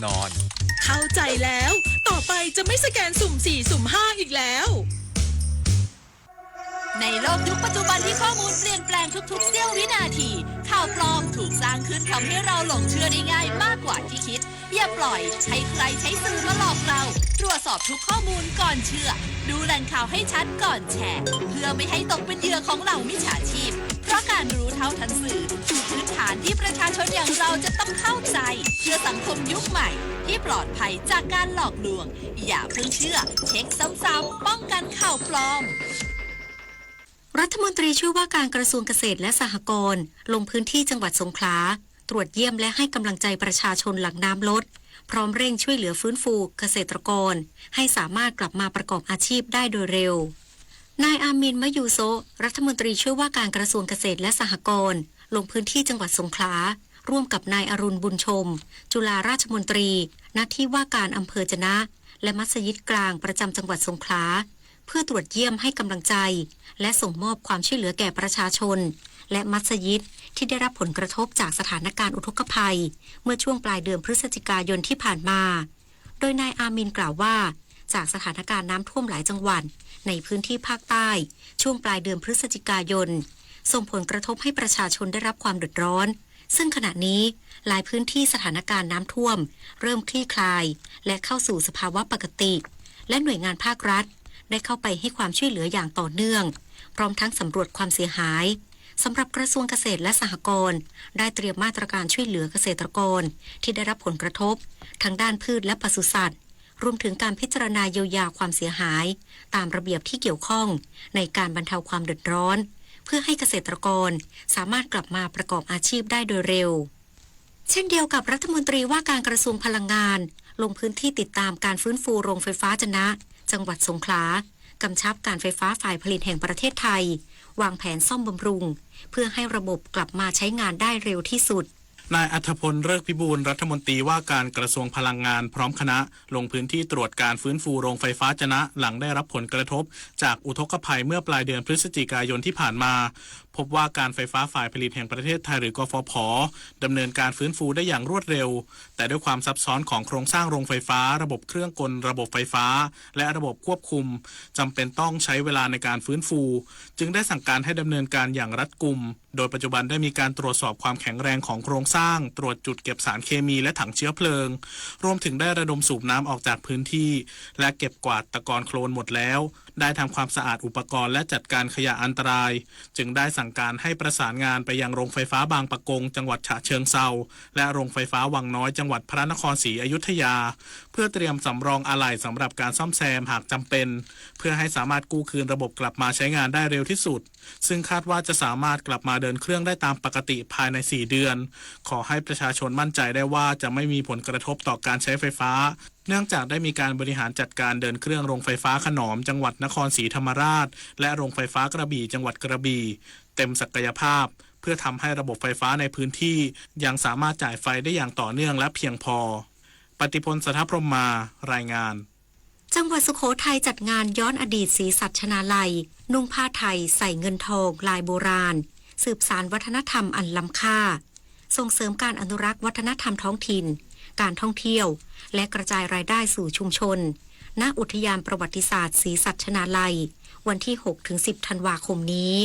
นอน เข้าใจแล้ว ต่อไปจะไม่สแกนสุ่มสี่ สุ่มห้า อีกแล้ว ในโลกยุคปัจจุบันที่ข้อมูลเปลี่ยนแปลงทุกๆ เสี้ยววินาที ข่าวปลอมถูกสร้างขึ้นทำให้เราหลงเชื่อได้ง่ายมากกว่าที่คิด อย่าปล่อยให้ใครใช้สื่อมาหลอกเรา ตรวจสอบทุกข้อมูลก่อนเชื่อ ดูแหล่งข่าวให้ชัดก่อนแชร์ เพื่อไม่ให้ตกเป็นเหยื่อของเหล่ามิจฉาชีพ เพราะการรู้เท่าทันสื่อคือพื้นฐานที่ประชาชนอย่างเราจะต้องเข้าใจ เพื่อสังคมยุคใหม่ที่ปลอดภัยจากการหลอกลวง อย่าเพิ่งเชื่อ เช็คซ้ำๆ ป้องกันข่าวปลอม รัฐมนตรีช่วยว่าการกระทรวงเกษตรและสหกรณ์ ลงพื้นที่จังหวัดสงขลา ตรวจเยี่ยมและให้กำลังใจประชาชนหลังน้ำลด พร้อมเร่งช่วยเหลือฟื้นฟูเกษตรกร ให้สามารถกลับมาประกอบอาชีพได้โดยเร็ว นายอามิน มะยูโซะ รัฐมนตรีช่วยว่าการกระทรวงเกษตรและสหกรณ์ ลงพื้นที่จังหวัดสงขลา ร่วมกับนายอรุณ บุญชม จุฬาราชมนตรี ณ ที่ว่าการอำเภอจะนะ และมัสยิดกลางประจำจังหวัดสงขลา เพื่อตรวจเยี่ยมให้กำลังใจ และส่งมอบความช่วยเหลือแก่ประชาชน และมัสยิดที่ได้รับผลกระทบจากสถานการณ์อุทกภัย เมื่อช่วงปลายเดือนพฤศจิกายนที่ผ่านมา โดยนายอามินกล่าวว่า จากสถานการณ์น้ำท่วมหลายจังหวัดในพื้นที่ภาคใต้ ช่วงปลายเดือนพฤศจิกายน ส่งผลกระทบให้ประชาชนได้รับความเดือดร้อน ซึ่งขณะนี้หลายพื้นที่สถานการณ์น้ำท่วมเริ่มคลี่คลาย และเข้าสู่สภาวะปกติ และหน่วยงานภาครัฐ ได้เข้าไปให้ความช่วยเหลืออย่างต่อเนื่อง พร้อมทั้งสำรวจความเสียหาย สำหรับกระทรวงเกษตรและสหกรณ์ ได้เตรียมมาตรการช่วยเหลือเกษตรกร ที่ได้รับผลกระทบ ทั้งด้านพืชและปศุสัตว์ รวมถึงการพิจารณาเยียวยาความเสียหาย ตามระเบียบที่เกี่ยวข้อง ในการบรรเทาความเดือดร้อน เพื่อให้เกษตรกรสามารถกลับมาประกอบอาชีพได้โดยเร็ว เช่นเดียวกับรัฐมนตรีว่าการกระทรวงพลังงาน ลงพื้นที่ติดตามการฟื้นฟูโรงไฟฟ้าจะนะ จังหวัดสงขลา กำชับการไฟฟ้าฝ่ายผลิตแห่งประเทศไทย วางแผนซ่อมบำรุง เพื่อให้ระบบกลับมาใช้งานได้เร็วที่สุด นายอัธพล ฤกษ์พิบูล รัฐมนตรีว่าการกระทรวงพลังงาน พร้อมคณะ ลงพื้นที่ตรวจการฟื้นฟูโรงไฟฟ้าจะนะ หลังได้รับผลกระทบจากอุทกภัยเมื่อปลายเดือนพฤศจิกายนที่ผ่านมา พบว่าการไฟฟ้าฝ่ายผลิตแห่งประเทศไทย หรือกฟผ ดำเนินการฟื้นฟูได้อย่างรวดเร็ว แต่ด้วยความซับซ้อนของโครงสร้างโรงไฟฟ้า ระบบเครื่องกล ระบบไฟฟ้า และระบบควบคุม จำเป็นต้องใช้เวลาในการฟื้นฟู จึงได้สั่งการให้ดำเนินการอย่างรัดกุม โดยปัจจุบันได้มีการตรวจสอบความแข็งแรงของโครงสร้าง ตรวจจุดเก็บสารเคมีและถังเชื้อเพลิง รวมถึงได้ระดมสูบน้ำออกจากพื้นที่ และเก็บกวาดตะกอนโคลนหมดแล้ว ได้ทำความสะอาดอุปกรณ์และจัดการขยะอันตราย จึงได้สั่งการให้ประสานงานไปยังโรงไฟฟ้าบางปะกง จังหวัดฉะเชิงเทรา และโรงไฟฟ้าวังน้อย จังหวัดพระนครศรีอยุธยา เพื่อเตรียมสำรองอะไหล่สำหรับการซ่อมแซมหากจำเป็น เพื่อให้สามารถกู้คืนระบบกลับมาใช้งานได้เร็วที่สุด ซึ่งคาดว่าจะสามารถกลับมาเดินเครื่องได้ตามปกติภายใน สี่ เดือน ขอให้ประชาชนมั่นใจได้ว่าจะไม่มีผลกระทบต่อการใช้ไฟฟ้า เนื่องจากได้มีการบริหารจัดการเดินเครื่องโรงไฟฟ้าขนอม จังหวัดนครศรีธรรมราช และโรงไฟฟ้ากระบี่ จังหวัดกระบี่ เต็มศักยภาพ เพื่อทำให้ระบบไฟฟ้าในพื้นที่ยังสามารถจ่ายไฟได้อย่างต่อเนื่องและเพียงพอ ปฏิพล สัทธพรหมมา รายงาน จังหวัดสุโขทัยจัดงานย้อนอดีตศรีสัชนาลัย นุ่งผ้าไทยใส่เงินทองลายโบราณ สืบสานวัฒนธรรมอันล้ำค่า ส่งเสริมการอนุรักษ์วัฒนธรรมท้องถิ่น การท่องเที่ยว และกระจายรายได้สู่ชุมชน ณ อุทยานประวัติศาสตร์ศรีสัชนาลัย วันที่ หกถึงสิบ ธันวาคมนี้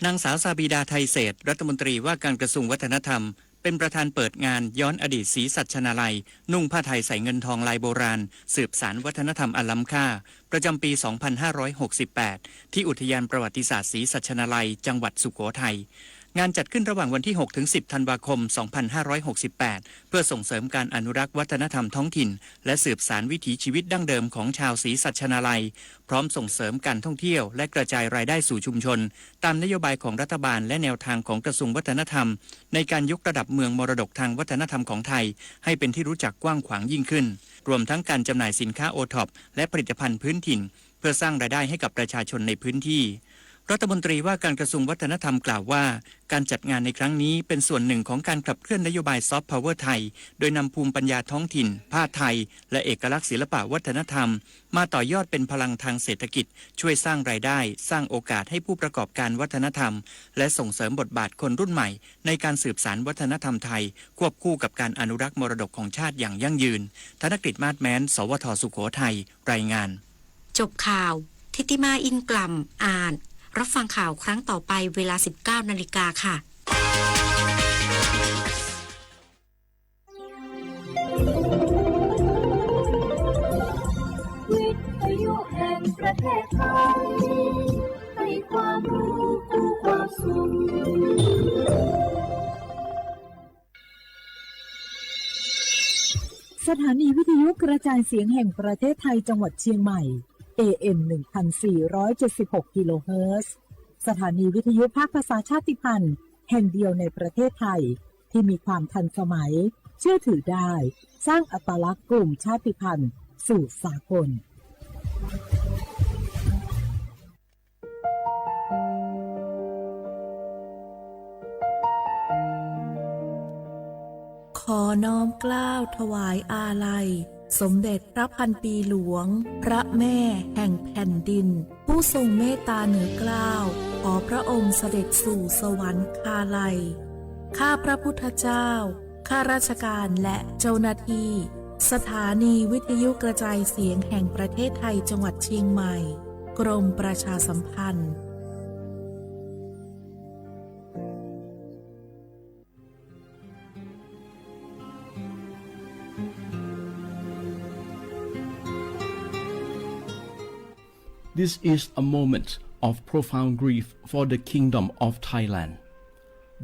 นางสาว ซาบีดา ไทยเศรษฐ รัฐมนตรีว่าการกระทรวงวัฒนธรรม เป็นประธานเปิดงานย้อนอดีตศรีสัชนาลัย นุ่งผ้าไทยใส่เงินทองลายโบราณ สืบสานวัฒนธรรมอันล้ำค่า ประจำปี สองพันห้าร้อยหกสิบแปด ที่อุทยานประวัติศาสตร์ศรีสัชนาลัย จังหวัดสุโขทัย งานจัดขึ้นระหว่างวันที่ หกถึงสิบ ธันวาคม สองพันห้าร้อยหกสิบแปด เพื่อส่งเสริมการอนุรักษ์วัฒนธรรมท้องถิ่น และสืบสานวิถีชีวิตดั้งเดิมของชาวศรีสัชนาลัย พร้อมส่งเสริมการท่องเที่ยว และกระจายรายได้สู่ชุมชน ตามนโยบายของรัฐบาลและแนวทางของกระทรวงวัฒนธรรม ในการยกระดับเมืองมรดกทางวัฒนธรรมของไทย ให้เป็นที่รู้จักกว้างขวางยิ่งขึ้น รวมทั้งการจำหน่ายสินค้า โอ ทอป และผลิตภัณฑ์พื้นถิ่น เพื่อสร้างรายได้ให้กับประชาชนในพื้นที่ รัฐมนตรีว่าการกระทรวงวัฒนธรรมกล่าวว่า การจัดงานในครั้งนี้เป็นส่วนหนึ่งของการขับเคลื่อนนโยบายซอฟต์พาวเวอร์ไทย โดยนำภูมิปัญญาท้องถิ่น ผ้าไทย และเอกลักษณ์ศิลปะวัฒนธรรม มาต่อยอดเป็นพลังทางเศรษฐกิจ ช่วยสร้างรายได้ สร้างโอกาสให้ผู้ประกอบการวัฒนธรรม และส่งเสริมบทบาทคนรุ่นใหม่ในการสืบสานวัฒนธรรมไทย ควบคู่กับการอนุรักษ์มรดกของชาติอย่างยั่งยืน ธนกฤษ มาศแม้น สวท สุโขทัย รายงาน จบข่าว ธิติมา อินกล่ำ อ่าน รับฟังข่าวครั้งต่อไปเวลา สิบเก้านาฬิกาค่ะ วิทยุแห่งประเทศไทย ให้ความรู้คู่ความสุข สถานีวิทยุกระจายเสียงแห่งประเทศไทยจังหวัดเชียงใหม่ เอ เอ็ม หนึ่งพันสี่ร้อยเจ็ดสิบหก กิโลเฮิรตซ์ สถานีวิทยุภาคภาษาชาติพันธุ์แห่งเดียวในประเทศไทย ที่มีความทันสมัย เชื่อถือได้ สร้างอัตลักษณ์กลุ่มชาติพันธุ์สู่สากล ขอน้อมเกล้าถวายอาลัย สมเด็จพระพันปีหลวง พระแม่แห่งแผ่นดิน ผู้ทรงเมตตาเหนือเกล้า ขอพระองค์เสด็จสู่สวรรคาลัย ข้าพระพุทธเจ้า ข้าราชการและเจ้าหน้าที่ สถานีวิทยุกระจายเสียงแห่งประเทศไทยจังหวัดเชียงใหม่ กรมประชาสัมพันธ์ This is a moment of profound grief for the Kingdom of Thailand.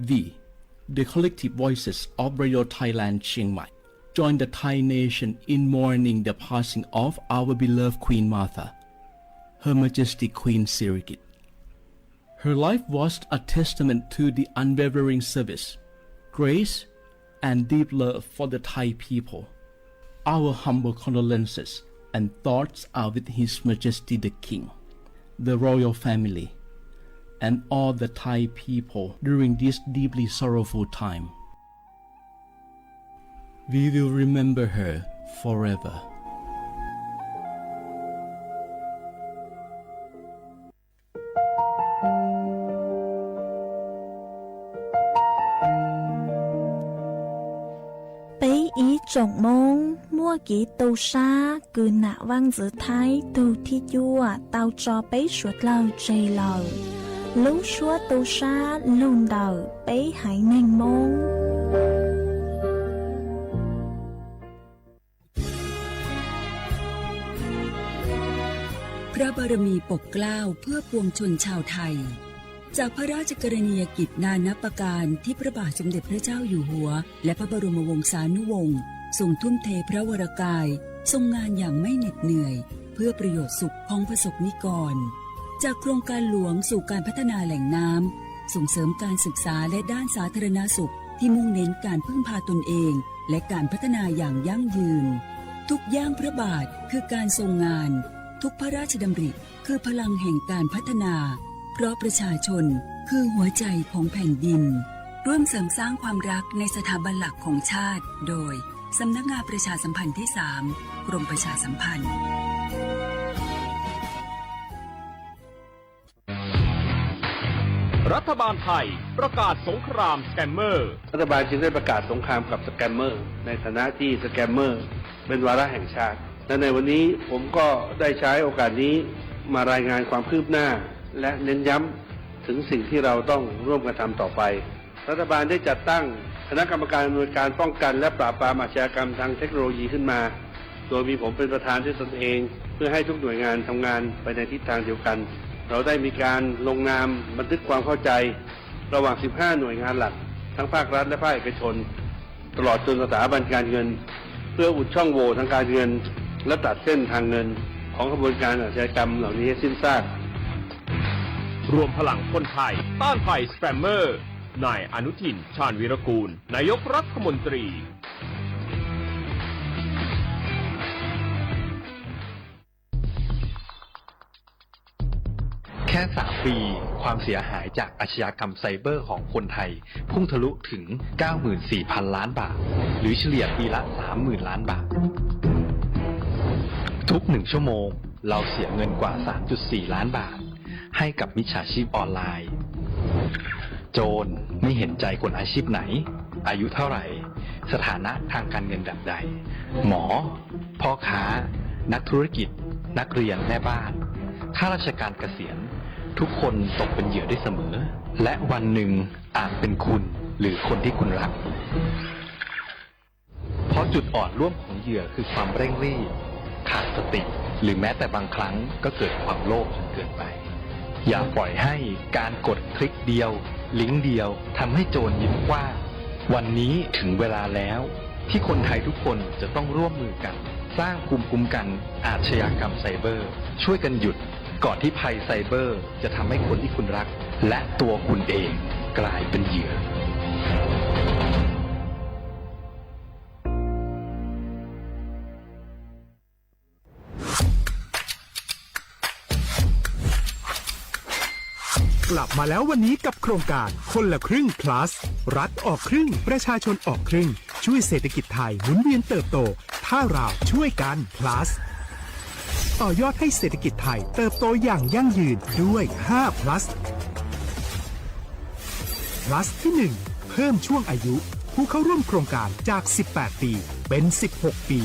We, the collective voices of Radio Thailand Chiang Mai, join the Thai nation in mourning the passing of our beloved Queen Mother, Her Majesty Queen Sirikit. Her life was a testament to the unwavering service, grace, and deep love for the Thai people. Our humble condolences and thoughts are with His Majesty the King, the royal family, and all the Thai people during this deeply sorrowful time. We will remember her forever. ปeb ib tsoom Hmoob, muaj kev tu sab kws nam vaj ntxwv Thaib tug thib cuaj tau tso peb suav dlawg tseg lawm. Lub suab tu sab lug ntawm peb haiv neeg Hmoob. พระบารมีปกเกล้าเพื่อปวงชนชาวไทย จากพระราชกรณียกิจนานับประการที่พระบาทสมเด็จพระเจ้าอยู่หัว และพระบรมวงศานุวงศ์ทรงทุ่มเทพระวรกาย ทรงงานอย่างไม่เหน็ดเหนื่อย เพื่อประโยชน์สุขของประสบนิกร จากโครงการหลวงสู่การพัฒนาแหล่งน้ำ ส่งเสริมการศึกษาและด้านสาธารณสุข ที่มุ่งเน้นการพึ่งพาตนเอง และการพัฒนาอย่างยั่งยืน ทุกย่างพระบาทคือการทรงงาน ทุกพระราชดำริคือพลังแห่งการพัฒนา เพราะประชาชนคือหัวใจของแผ่นดิน ร่วมเสริมสร้างความรักในสถาบันหลักของชาติ โดย สำนักงานประชาสัมพันธ์ที่สาม กรมประชาสัมพันธ์ รัฐบาลไทยประกาศสงครามสแกมเมอร์ รัฐบาลจึงได้ประกาศสงครามกับสแกมเมอร์ ในฐานะที่สแกมเมอร์เป็นวาระแห่งชาติ และในวันนี้ผมก็ได้ใช้โอกาสนี้มารายงานความคืบหน้า และเน้นย้ำถึงสิ่งที่เราต้องร่วมกันทำต่อไป รัฐบาลได้จัดตั้งคณะกรรมการอำนวยการป้องกันและปราบปรามอาชญากรรมทางเทคโนโลยีขึ้นมา โดยมีผมเป็นประธานด้วยตนเอง เพื่อให้ทุกหน่วยงานทำงานไปในทิศทางเดียวกัน เราได้มีการลงนามบันทึกความเข้าใจ ระหว่าง สิบห้า หน่วยงานหลัก ทั้งภาครัฐและภาคเอกชน ตลอดจนสถาบันการเงิน เพื่ออุดช่องโหว่ทางการเงิน และตัดเส้นทางเงิน ของขบวนการอาชญากรรมเหล่านี้ให้สิ้นซาก รวมพลังคนไทยต้านภัยสแกมเมอร์ นายอนุทิน ชาญวีรกูล นายกรัฐมนตรี แค่สามปี ความเสียหายจากอาชญากรรมไซเบอร์ของคนไทยพุ่งทะลุถึง เก้าหมื่นสี่พันล้านบาท หรือเฉลี่ยปีละ สามหมื่นล้านบาท ทุกหนึ่งชั่วโมง เราเสียเงินกว่า สามจุดสี่ล้านบาท ให้กับมิจฉาชีพออนไลน์ โจรไม่เห็นใจคนอาชีพไหน อายุเท่าไหร่ สถานะทางการเงินแบบใด หมอ พ่อค้า นักธุรกิจ นักเรียน แม่บ้าน ข้าราชการเกษียณ ทุกคนตกเป็นเหยื่อได้เสมอ และวันหนึ่งอาจเป็นคุณหรือคนที่คุณรัก เพราะจุดอ่อนร่วมของเหยื่อคือความเร่งรีบ ขาดสติ หรือแม้แต่บางครั้งก็เกิดความโลภจนเกินไป อย่าปล่อยให้การกดคลิกเดียว ลิงก์เดียวทำให้โจรยิ้มกว้าง วันนี้ถึงเวลาแล้ว ที่คนไทยทุกคนจะต้องร่วมมือกัน สร้างภูมิคุ้มกันอาชญากรรมไซเบอร์ ช่วยกันหยุด ก่อนที่ภัยไซเบอร์จะทำให้คนที่คุณรัก และตัวคุณเองกลายเป็นเหยื่อ กลับมาแล้ววันนี้กับโครงการคนละครึ่ง plus รัฐออกครึ่ง ประชาชนออกครึ่ง ช่วยเศรษฐกิจไทยหมุนเวียนเติบโต ถ้าเราช่วยกัน plus ต่อยอดให้เศรษฐกิจไทยเติบโตอย่างยั่งยืนด้วย ห้า plus plus ที่ หนึ่ง เพิ่มช่วงอายุผู้เข้าร่วมโครงการจาก สิบแปด ปี เป็น สิบหก ปี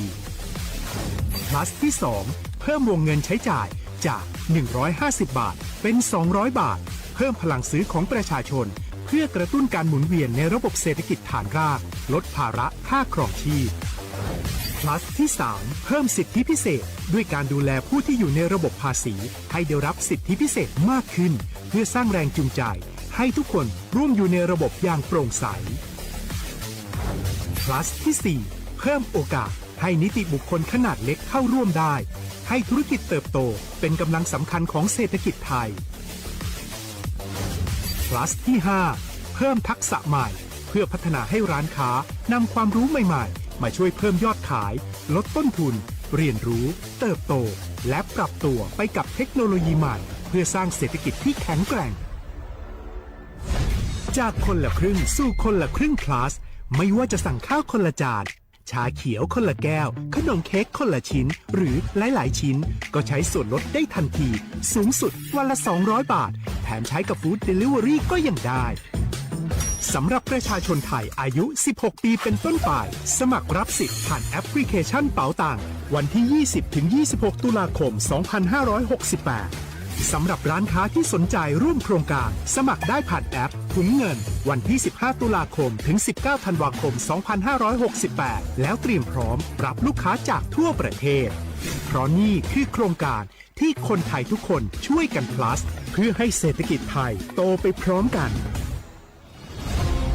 plus ที่ สอง เพิ่มวงเงินใช้จ่ายจาก หนึ่งร้อยห้าสิบ บาท เป็น สองร้อย บาท เพิ่มพลังซื้อของประชาชน เพื่อกระตุ้นการหมุนเวียนในระบบเศรษฐกิจฐานราก ลดภาระค่าครองชีพ plus ที่ สาม เพิ่มสิทธิพิเศษ ด้วยการดูแลผู้ที่อยู่ในระบบภาษี ให้ได้รับสิทธิพิเศษมากขึ้น เพื่อสร้างแรงจูงใจ ให้ทุกคนร่วมอยู่ในระบบอย่างโปร่งใส plus ที่ สี่ เพิ่มโอกาสให้นิติบุคคลขนาดเล็กเข้าร่วมได้ ให้ธุรกิจเติบโตเป็นกำลังสำคัญของเศรษฐกิจไทย plus ที่ ห้า เพิ่มทักษะใหม่ เพื่อพัฒนาให้ร้านค้านำความรู้ใหม่ๆ มาช่วยเพิ่มยอดขาย ลดต้นทุน เรียนรู้ เติบโต และปรับตัวไปกับเทคโนโลยีใหม่ เพื่อสร้างเศรษฐกิจที่แข็งแกร่ง จากคนละครึ่งสู่คนละครึ่ง plus ไม่ว่าจะสั่งข้าวคนละจาน ชาเขียวคนละแก้ว ขนมเค้กคนละชิ้น หรือหลายๆ ชิ้น ก็ใช้ส่วนลดได้ทันที สูงสุดวันละ สองร้อย บาท แถมใช้กับ Food Delivery ก็ยังได้ สำหรับประชาชนไทยอายุ สิบหก ปีเป็นต้นไป สมัครรับสิทธิ์ผ่านแอปพลิเคชันเป๋าตัง วันที่ ยี่สิบ ถึง ยี่สิบหก ตุลาคม สองพันห้าร้อยหกสิบแปด สำหรับร้านค้าที่สนใจร่วมโครงการ สมัครได้ผ่านแอปถุงเงิน วันที่ สิบห้า ตุลาคม ถึง สิบเก้า ธันวาคม สองพันห้าร้อยหกสิบแปด แล้วเตรียมพร้อมรับลูกค้าจากทั่วประเทศ เพราะนี่คือโครงการที่คนไทยทุกคนช่วยกัน plus เพื่อให้เศรษฐกิจไทยโตไปพร้อมกัน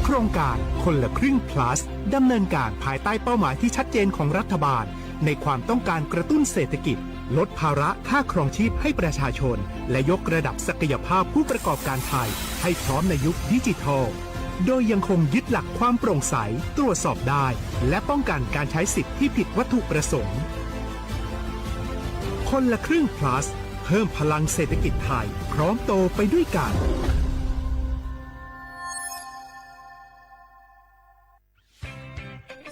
โครงการคนละครึ่ง plus ดำเนินการภายใต้เป้าหมายที่ชัดเจนของรัฐบาล ในความต้องการกระตุ้นเศรษฐกิจ ลดภาระค่าครองชีพให้ประชาชน และยกระดับศักยภาพผู้ประกอบการไทย ให้พร้อมในยุคดิจิทัล โดยยังคงยึดหลักความโปร่งใส ตรวจสอบได้ และป้องกันการใช้สิทธิ์ที่ผิดวัตถุประสงค์ คนละครึ่ง plus เพิ่มพลังเศรษฐกิจไทย พร้อมโตไปด้วยกัน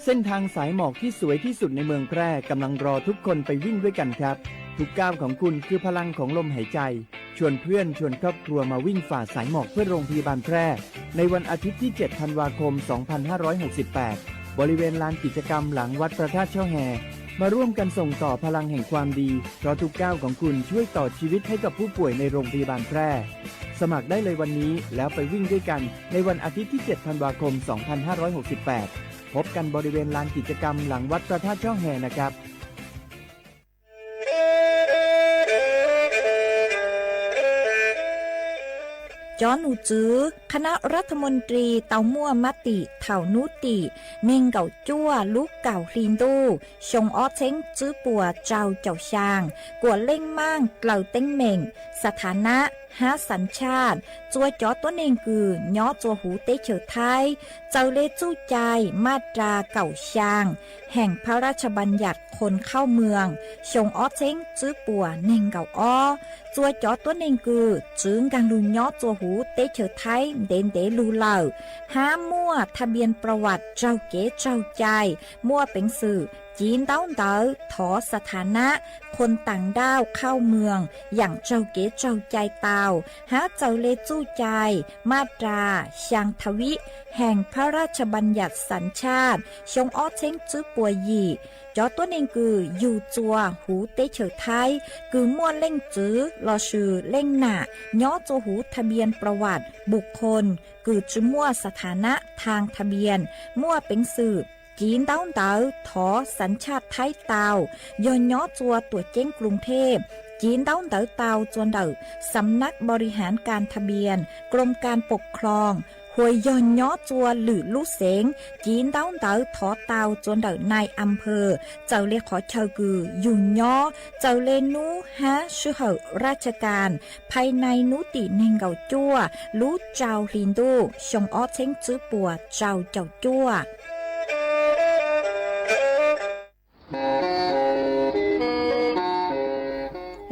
เส้นทางสายหมอกที่สวยที่สุดในเมืองแพร่กำลังรอทุกคนไปวิ่งด้วยกันครับ ทุกก้าวของคุณคือพลังของลมหายใจ ชวนเพื่อนชวนครอบครัวมาวิ่งฝ่าสายหมอกเพื่อโรงพยาบาลแพร่ ในวันอาทิตย์ที่ เจ็ด ธันวาคม สองพันห้าร้อยหกสิบแปด บริเวณลานกิจกรรมหลังวัดพระธาตุช่อแฮ มาร่วมกันส่งต่อพลังแห่งความดี เพราะทุกก้าวของคุณช่วยต่อชีวิตให้กับผู้ป่วยในโรงพยาบาลแพร่ สมัครได้เลยวันนี้แล้วไปวิ่งด้วยกันในวันอาทิตย์ที่ เจ็ด ธันวาคม สองพันห้าร้อยหกสิบแปด พบกันบริเวณลานกิจกรรมหลังวัดพระธาตุช่อแฮนะครับ Cov num txwv คณะรัฐมนตรี tau muaj mab tim thaum hnub tim nees nkaum cuaj lub kaum hli ntuj xyoo ob txheeb tswb puas rau caum xyaa, kuam leej maaj dlaws teeb meem, สถานะ hab xav tshaj txua cov tuab neeg kws nyob txua huv teb chaws Thaib, txawm le txuj cai maj ras kaum xyaa Heem Phab Raj Bas Yas Khoos Khauj Mws xyoo ob txheeb tswb puas neeg nkaum ob. Txua cov tuab neeg kws tsi nkaag lug nyob txua huv teb chaws Thaib ntev ntev lug lawm, hab muaj thaj npias pra vam raug kev raug cai, muaj peev xwm civ ntaub ntawv thov xas tha nab khoos taam ndauj khauj mws yaam raug kev raug cai tau, hab txawm le txuj cai maj ras xyaa tha vib Heem Phab Raj Bas Yas xav tshaj xyoo ob txheeb tswb puas yim. Cov tuab neeg kws yug txua huv teb chaws Thaib kws muaj leej txwv lossis leej nam nyob txua huv thaj npias pra vam npus khoos kws tsi muaj xas tha nab thaj thaj npias, muaj peev xwm civ ntaub ntawv thov xav tshaj Thaib tau, yog nyob txua tuam ceeb Kloos Thej, civ ntaub ntawv tau txua ntawm Xam Nab Npau Ri Haav Kas Thaj Npias Kloos Kas Poom Khloos, hos yog nyob txua lwm lub xeev, civ ntaub ntawv thov tau txua ntawm nai a phawm, txawm le qhov chaw kws yug nyob, txawm le nub hab sij hawm raj tsha kas, phaj nai nub tim neeg nkaum cuaj lub rau hli ntuj xyoo ob txheeb tswb puas rau caum cuaj.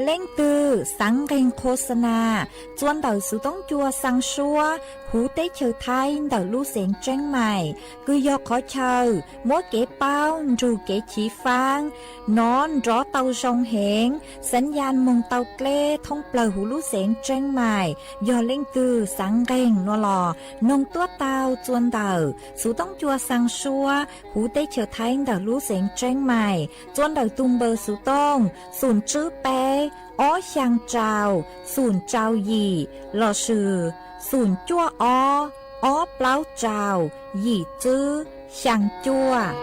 Leej twg xaav nqeeg khos xa nas txua ntawm xuv toob cua xaa suab huv teb chaws Thaib ntawm lub xeev Tseeb Mais, kws yog qhov chaw muab kev paub nrug kev chiv faab, nov nrov tau zoo heev, xaav yaj moog tau dleb thoob plawg huv lub xeev Tseeb Mais. Yog leej twg xaav nqeeg nua los noog tuab tau txua ntawm xuv toob cua xaa suab huv teb chaws Thaib ntawm lub xeev Tseeb Mais, txua ntawm tug npawb xuv tooj xoom tswb peb, ob xyaa rau, xoom rau yim, lossis xoom cuaj ob, ob plaub rau, yim tswb, xyaa cuaj.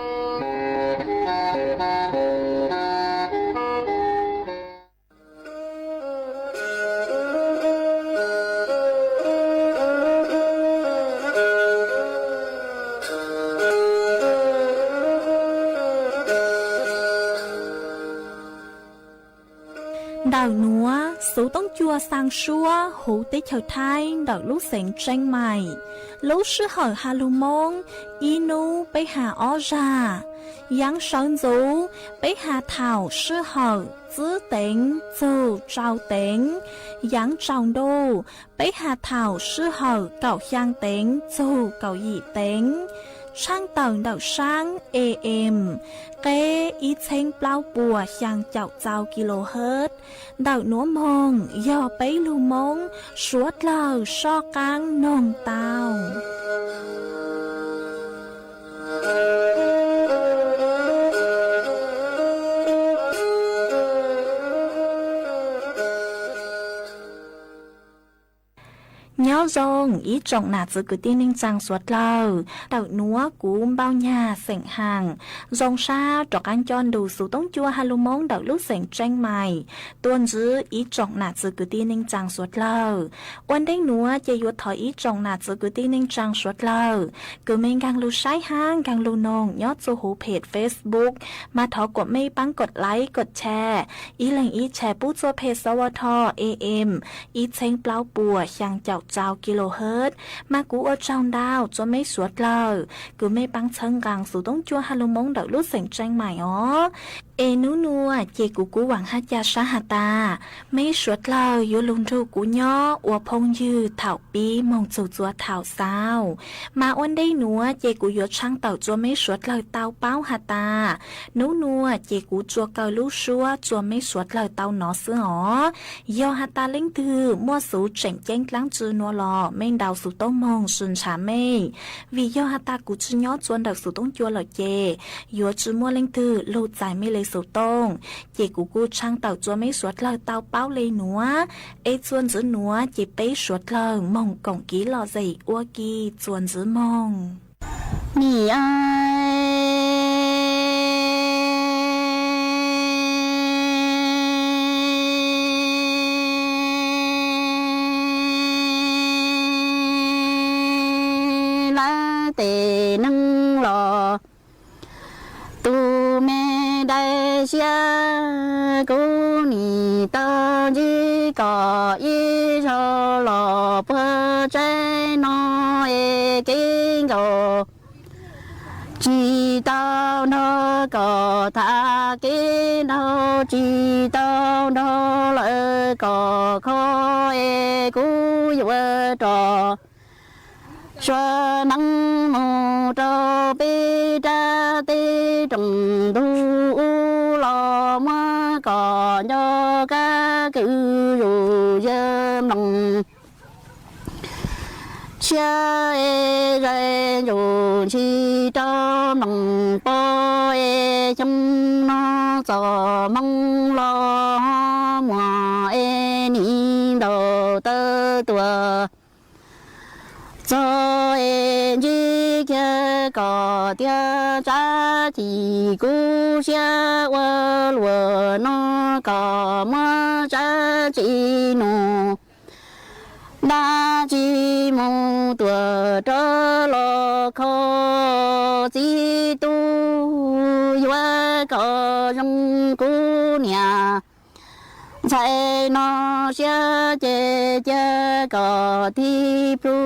Ntawm nuav xuv toob cua xaa suab huv teb chaws Thaib ntawm lub xeev Tseeb Mais. Lub sij hawm has lug Moob, ib nub peb has ob zag. Yaav sawv ntxuv, peb has thaum sij hawm tswb teev txug rau teev. Yaav tsaus ntuj, peb has thaum sij hawm kaum xyaa teev txug kaum yim teev. Tshaaj tawm ntawm saab A M, qeb ib txheeb plaub puas xyaa caum txau kilohertz. Ntawm nuav moog yog peb lug Moob suav dlawg soj qaab noog tau. Nyob zoo ib tsoom nam txwv kwv tij neej tsaa suav dlawg, ntawm nuav kuv Npauj Nyag xeem Haam zoo sab rov qaab nco ntu xuv toob cua has lug Moob ntawm lub xeem Tseeb Mais tuaj ntsib ib tsoom nam txwv kwv tij neej tsaa suav dlawg. Ua ntej nuav ces yuav thov ib tsoom nam txwv kwv tij neej tsaa suav dlawg kws mej nkaag lug saib hab nkaag lug noog nyob txug huv phem Facebook, mas thov kuas mej paab kod like kod share, ib leeg ib share pub txug phem S W T A M ib txheeb plaub puas xyaa caum txau kilohertz. Mas kuv ua tsaug ntau txug mej suav dlawg kws mej paab txhawb nqaa xuv toob cua has lug Moob ntawm lub xeem Tseeb Mais os. Es nub nuav ces kuv kuj vaam hab ca sab has tas mej suav dlawg yuav lug nrug kuv nyob ua phooj ywg thaum pib moog txug txua thaum xaus. Mas ua ntej nuav ces kuv yuav tshaaj tawm txug mej suav dlawg tau paub has tas, nub nuav ces kuv tsuas kaw lub suab txug mej suav dlawg tau nov xwb os. Yog has tas leej twg muaj xuv tseem ceeb dlaab tsi nua los mej ntaus xuv tooj moog sw ntshaw mej, vim yog has tas kuv tsi nyob txua ntawm xuv tooj cua lawm ces yuav tsi muaj leej twg lug txais mej le xuv tooj. Ces kuv kuj tshaaj tawm txug mej suav dlawg tau paub le nuav, es txuas ntxiv nuav ces peb suav dlawg moog koom kiv lom zem ua ke txuas ntxiv moog. Nim lawv tes neeg los, tus me dai siab kuv nim tau ntsib kom ib zaug. tsis tau nrog koj tham kev nraug, tsis tau nrog lawv koj kho es kuv yuav rov suav neeb mus rau peb rab teb rooj, ntu ub los muab koj nco kab kws zuj zus mloog siab es zais ntsuj ntshis rau mloog pob es xyoo no txoj hmoo los ho muaj es nim ntaus taw tuaj txog es ntsib kiag koj tiag, tsam sim kuv siab ua luaj no koj muab tsam tsim nug dab tsi mus tuaj rov los kho txiv tub yuav koj zoo kuv niam. Ntxhais no siab ces cia koj thib plhu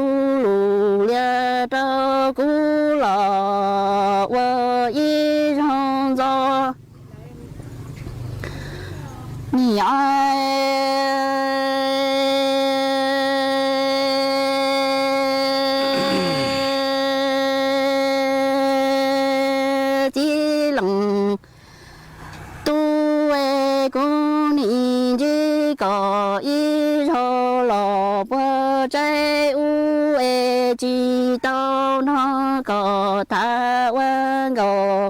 lus lias rau kuv los ua ib zaug ntxov. Niam txiv leej tub es, kuv nim ntsib koj ib zaug los puag tsaib ub es tsis tau nrog koj tham ua nkauj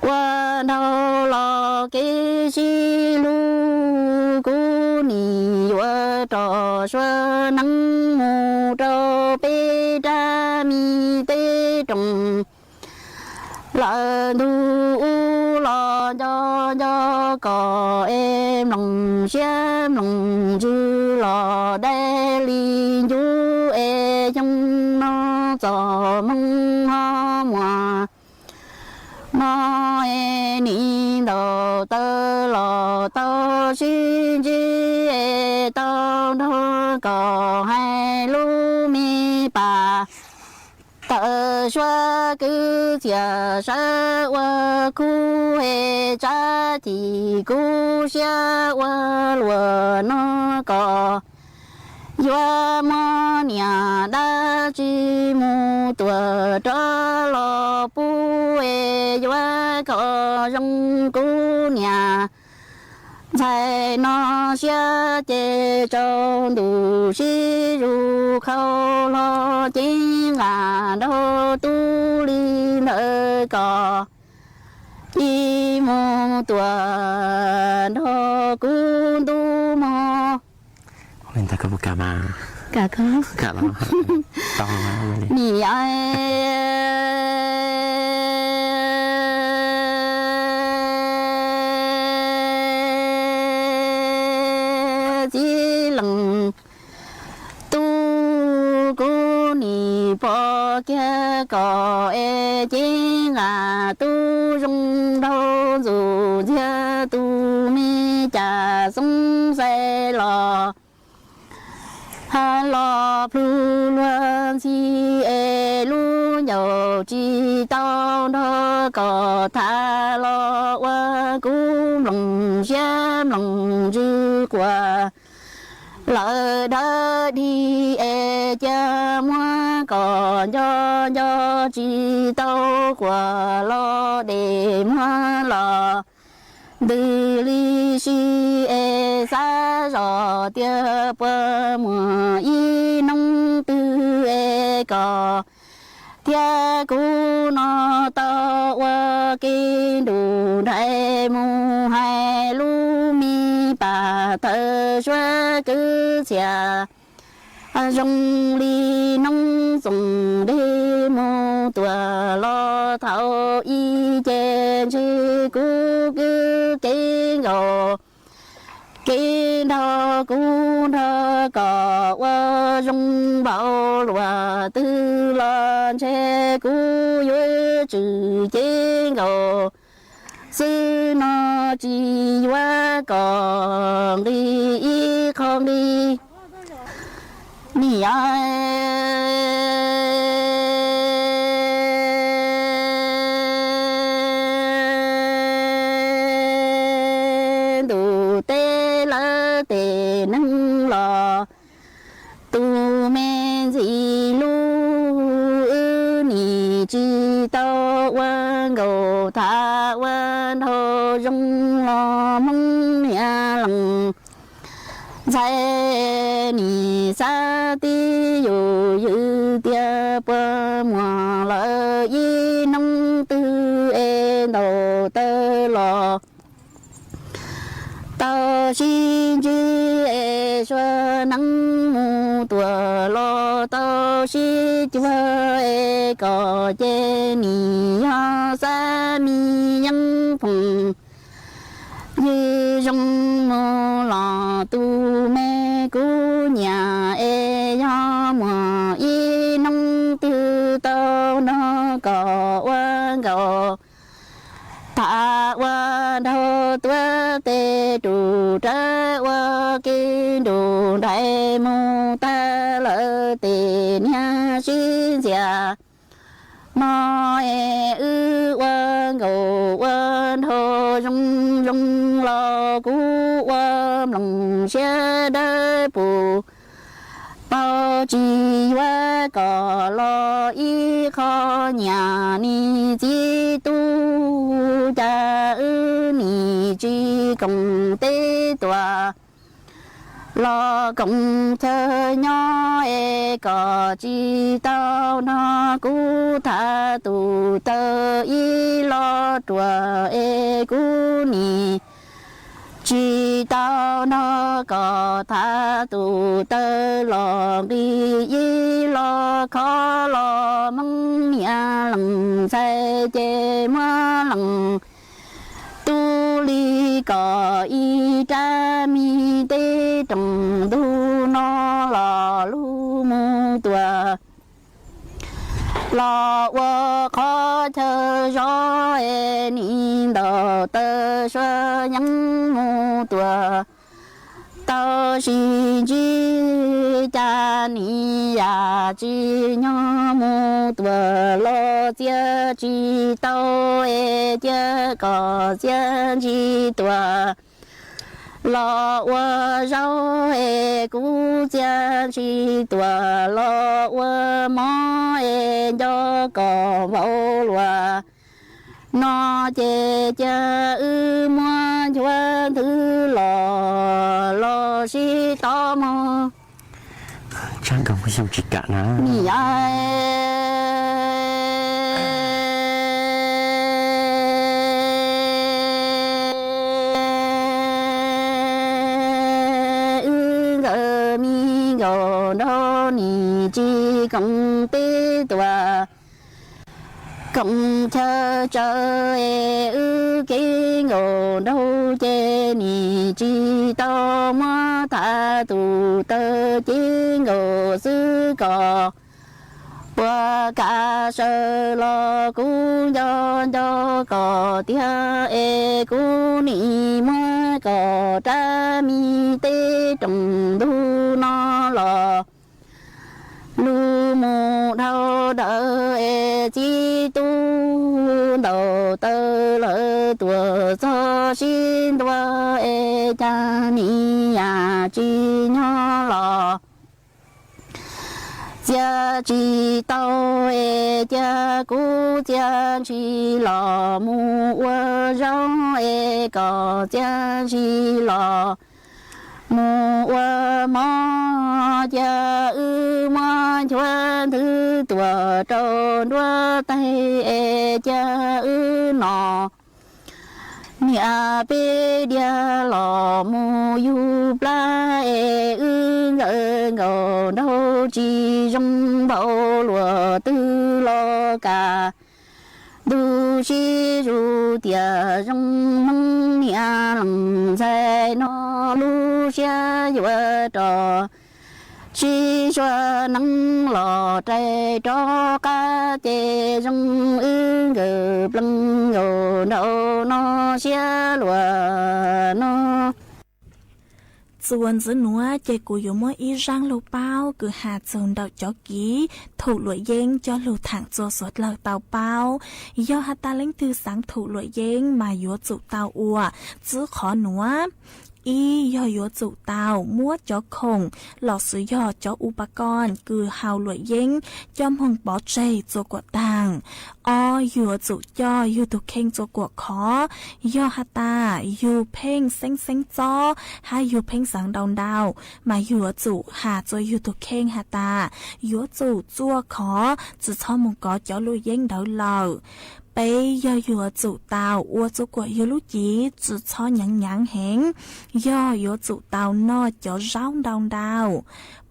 ua nraug los kev sib hlub. Kuv nim yuav rov suav neeb mus rau peb rab me teb rooj, lawm ntu ub los nco nco koj es mloog siab mloog ntsws los dai li ncuv es xyoo no txoj hmoo ho muaj no es nim ntaus taw los tau sib ntsib es tau nrog koj hais lub me pam tawm suab kwv txhiaj sawv ua khub es tsam sim kuv siab ua luaj no koj yuav muab niam dab tsi mus tuaj rov los pub es yuav koj zoo kuv niam. Ntxhais no siab ces tsaus ntuj sib zuj khau hlo cev nqa nraug tub li ntawd koj ib mus tuaj nrog kuv ntuj mog. Niam txiv leej tub, kuv nim pom kiag koj es cev nqa tub zoo nraug ntxuj ntxiag tus me cas xoob xais los ha los plhu luag ntxhi es lub ncauj tsis tau nrog koj tham los ua kuv mloog siab mloog ntsws quaj lawm dawb dig es cia muab koj nco nco tsis tau quaj los dej muag los ntws li si es xav zoj tias puas muaj ib hnub twg es koj thiab kuv no tau ua ke nrug nraim mus hais lub me pam tawm suab kwv txhiaj zoo li noob txoos dej mus tuaj los thaum ub ces ntshe kuv kwv kev nkaus kev nraug kuv nrog koj ua zoo npaum luaj twg los ntshe kuv yuav tsum cev nkaus xwb no tsis yuav koj nqi ib qho nqi. Niam tuav tes neeg los. Tus me ntxim hlub wb nim tsis tau ua nkaus, tham ua nraug zoo los Hmoob niam lees ntxhais nim xav tib yus ywj tias puas muaj lawm ib hnub twg es ntaus taw los tau sib ntsib es sua neeb mus tuam los tau sib cuag es kom ces nim yog xab me yeeb phoom ywj zoo mus los tus me kuv nyiam es yog muaj ib hnub twg tau nrog kom ua nkaus. Tham ua nraug tuav tes rub rawv ua ke nrug nraim mus tag lawm tes niag sib ntxias no es wb ua nkaus ua nraug zoo zoo los kuv ua nplooj siab dawb pus paub tsis yuav kom los ib qho nyiam nim txiv tub cas wb nim tsis koom teb tuam los koom chaw nyob es kom tsis tau nrog kuv tham tus taw ib lo ruam es kuv nim tsis tau nrog kom tham tus taw los nqi ib lo khov los Hmoob niam lees ntxhais ces muab lees tub li kom ib rab me teb rooj ntug no los lug mus tuam los ua qhov chaw zov es nim ntaus taw sua yeeb mus tuam tau sib ntsib cas nim yam tsis nyob mus tuam los txia tsis tau es cia kom txia ntsis tuam los ua zaub es kuv txia ntsis tuam los ua mov es nco kom vau luam no ces cia wb muab nchuav nthwv los los sib tov mog. Tsab nkauj Muaj Xyooj tsis kam na. Nim a wb nkawd me nkaus nraug nim tsis koom teb tuam koom chaw tsaws es wb kev nkaus nraug ces nim tsis tau muab tham tus taw ces nkaus xwb kom puas kam sawv los kuv nco nco kom tiag es kuv nim muab kom rab me teb rooj ntug no los lug mus dhau dawm es txib tub ntaus taw lawm tuam txog sib ntua es cas nim yam tsis nyob los txia tsis tau es cia kuv txia ntshis los mus ua zaub es kom txia ntshis los mus ua mov cia wb muab nchuav nthwv tuam rau nruab taig es cia wb no niam peb diav los mus yug plab es wb nkawd nkaus nraug tsis zoo npaum luam twg los kam ntuj sib zuj tias zoo Hmoob niam lees ntxhais no lub siab yuav rov sib sua neeb los rais rov qab ces zoo wb nkawd plees nkaus nraug no siab luag no. Txuas ntxiv nuav ces kuv yuav muab ib zaaj lug paub kws has txug ntawm cov kiv Thum Luam Yeeb coj lug thaam txua suav dlawg tau paub. Yog has tas leej twg xaav Thum Luam Yeeb mas yuav tsum tau ua txwv qhov nuav. Ib yog yuav tsum tau muab cov khoom lossis yog cov upakoos kws haus luam yeeb coj moog pov tseg txua kuam taag. Ob, yuav tsum coj yug tug kheej txua kuam khov. Yog has tas yug pheej xeeb xeeb txob hab yug pheej xaav ntau ntau, mas yuav tsum has tsua yug tug kheej has tas yuav tsum txua khov, tsi txhob moog kov cov luam yeeb ntawd lawm. Peb, yog yuav tsum tau ua txua kuam yug lub cev tsi txhob nyaav nyaav heev. Yog yuav tsum tau noj cov zaub ntau ntau.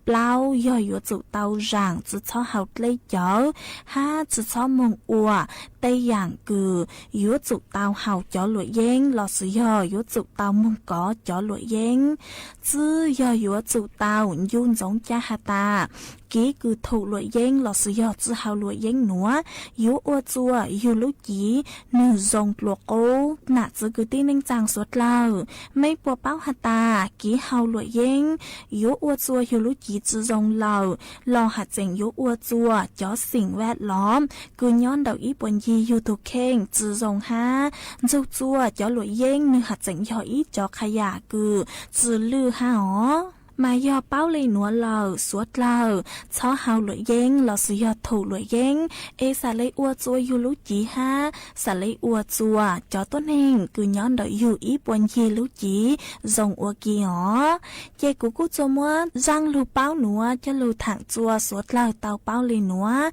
Plaub, yog yuav tsum tau zaam tsi txhob haus dlej cawv hab tsi txhob moog ua tej yaam kws yuav tsum tau haus cov luam yeeb lossis yog yuav tsum tau moog kov cov luam yeeb. Tsib, yog yuav tsum tau ncu ntsoov ca has tas kev kws thum luam yeeb lossis yog tsi haus luam yeeb nuav yuav ua tsua yug lub cev nwg zoo dlua qub. Nam txiv kwv tij neej tsaa suav dlawg, mej puas paub has tas kev haus luam yeeb yuav ua tsua yug lub cev tsi zoo lawm los has tseem yuav ua tsua cov xeem vaj lov kws nyob ntawm ib puag ncig yug tug kheej tsi zoo hab ntsug tsua cov luam yeeb nwg has tseem yog ib cov qha yam kws tsi lwj hab os. Mas yog paub le nuav lawm suav dlawg txhob haus luam yeeb lossis yog thum luam yeeb, es xam le ua tsua yug lub cev hab xam le ua tsua cov tuab neeg kws nyob ntawm yug ib puag ncig lub cev zoo ua ke os. Ces kuv kuj txua muab zaaj lug paub nuav coj lug thaam tsua suav dlawg tau paub le nuav.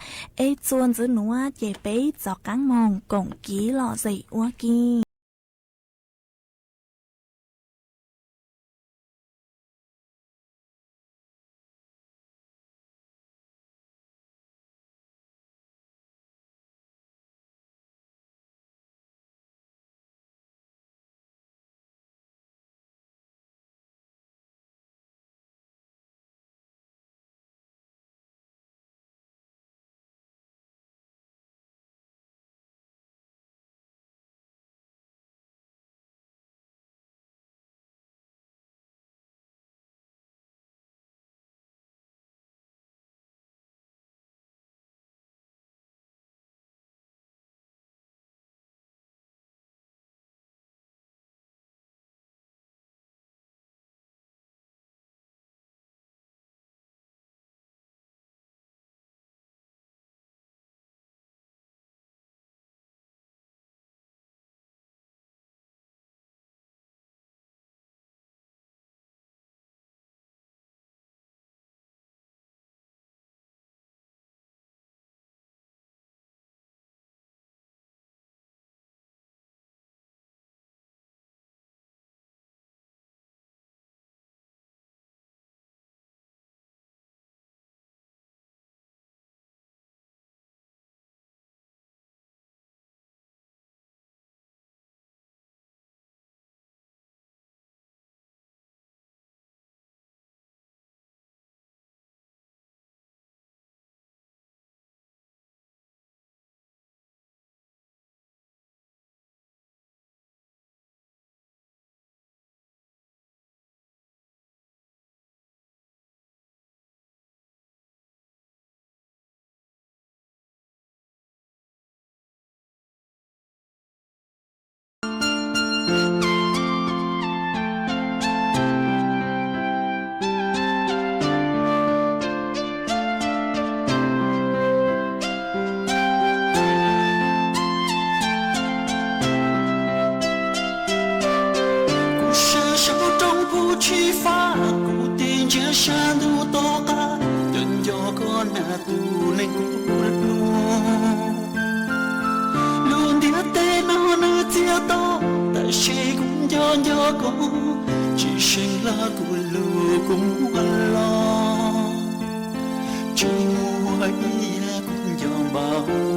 Es txuas ntxiv nuav ces peb rov qaab moog koom kev lom zem ua ke. Kuv sawv sawv rau pub tshib fab, kuv tig ntsia sab ntuj tom qab, nco nco koj na tus neeg kuv hlub. Lub ntiaj teb no nws txias to, tab sis kuv nco nco koj, tsis seem hlo kuv lub kua muag los, tsis muaj ib yam kuv nco npaum.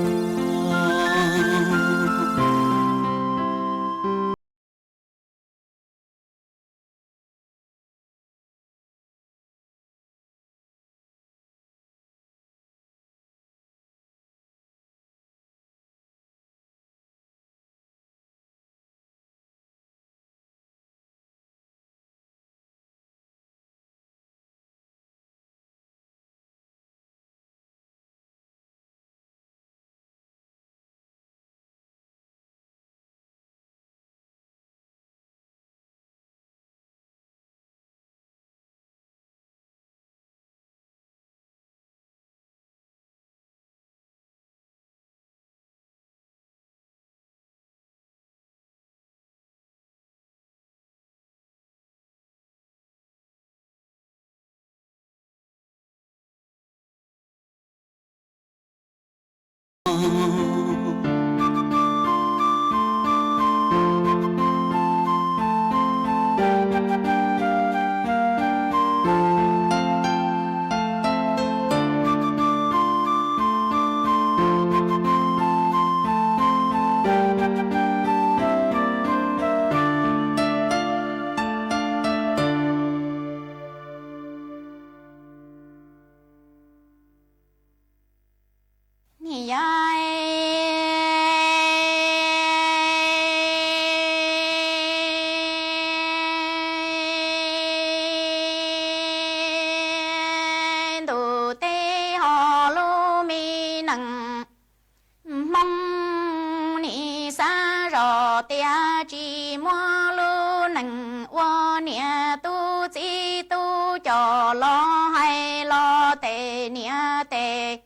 muab lub neej ua niam tub txib tub coj los hais los tes niam tes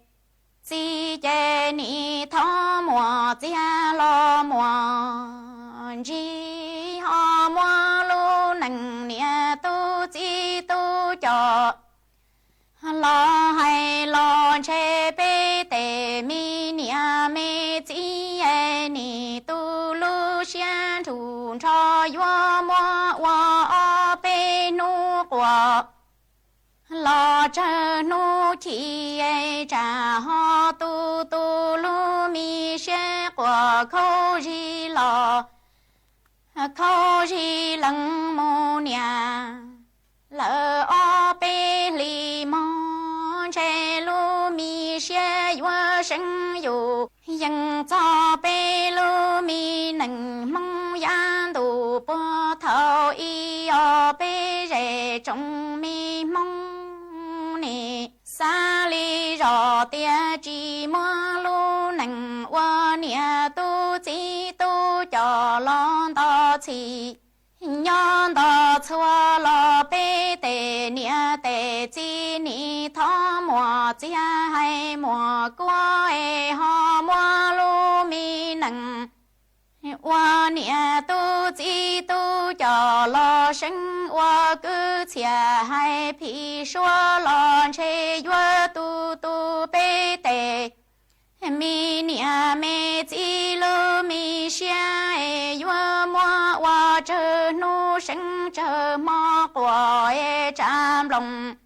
txiv ces nim thov muam txiag los muam ntsis ho muab lub neej niam tub txib tub coj los hais los ntshe peb tes me niam me txiv es nim tu lub siab nrug nrho yuav muab ua ob peb hnub quas los tsawg hnub chim tsam ho tu tu lub me siab quas khaub zig los khaub zig lees mus niam lawm ob peb hlis mog ntshe lub me siab yuav seev yus yees txog peb lub me neej Hmoob yav ntuj puag thaum ub os peb zej tsoom me Hmoob nim xav li zog tias tsis muab lub neej ua niam tub txib tub coj los nto txhij nyob nto txhua los peb tes niam tes txiv nim thov muam txiag hais muam kuab es ho muab lub me neej ua niam tub txib tub coj los seev ua kwv txhiaj hais phim suab los ntshe yuav tu tu peb tes me niam me txiv lub me siab es yuav muab ua tsawg hnub seev tsawg hmo quas es tsav nploos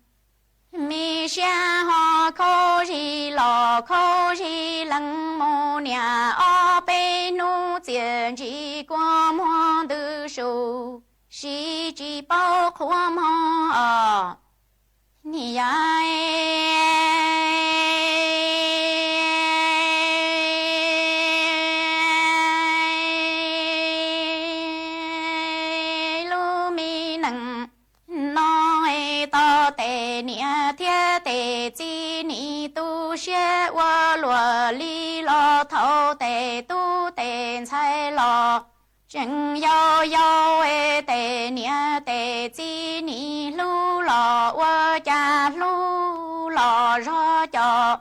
me siab ho khaub zig los khaub zig lees mus niam ob peb hnub txiaj ntsig kua muag ntws su siv tsis paub qhuav mog os. Niam yog lub me neej no es tau tes niam thiab tes txiv nim tu siab ua luaj li los thaum tes tub tes ntxhais los tseem yau yau es tes niam tes txiv nim hlub los ua cas hlub los zog cov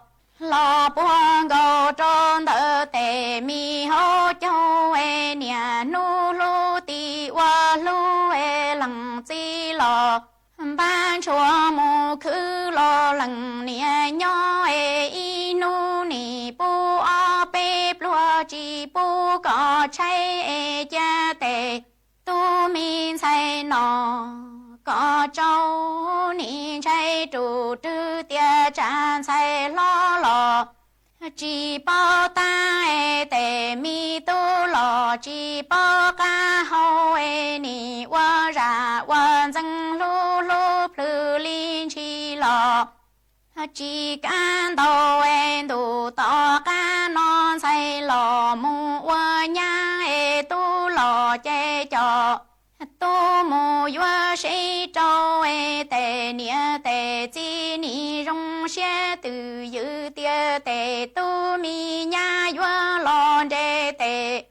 los puag nkaus rau ntawm tes me hauv caug es niam hnub hlub tim ua hlub es leej txiv los npab ntshua mus khwv los leej niam nyob es ib hnub nim pub ob peb pluag tsis pub kom tshaib es cia tes tub me ntxhais no kom tsau nim ntshai rus rwg tias tsam ntxhais hlob los tsis paub tab es tes me tub los tsis paub qab hau es nim ua zam ua ntxeev hlub hlub plhws li ntshis los tsis kam ntau es ntuj tom qab no ntxhais los mus ua nyab es tub los ces cov tub mus yuav seb rau es tes niam tes txiv nim zoo siab twj ywm tias tes tub me nyab yuav los nres tes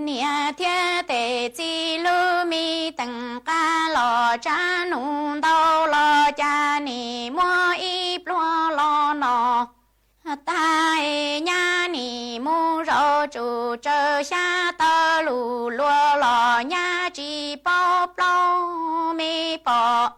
niam thiab tes txiv lub me teem qab los tsav num ntau los cas nim muab ib pluag los no tag es nyab nim mus zaum tsum tsawv xyab taw lus luag los nyab tsis paub plaub me pom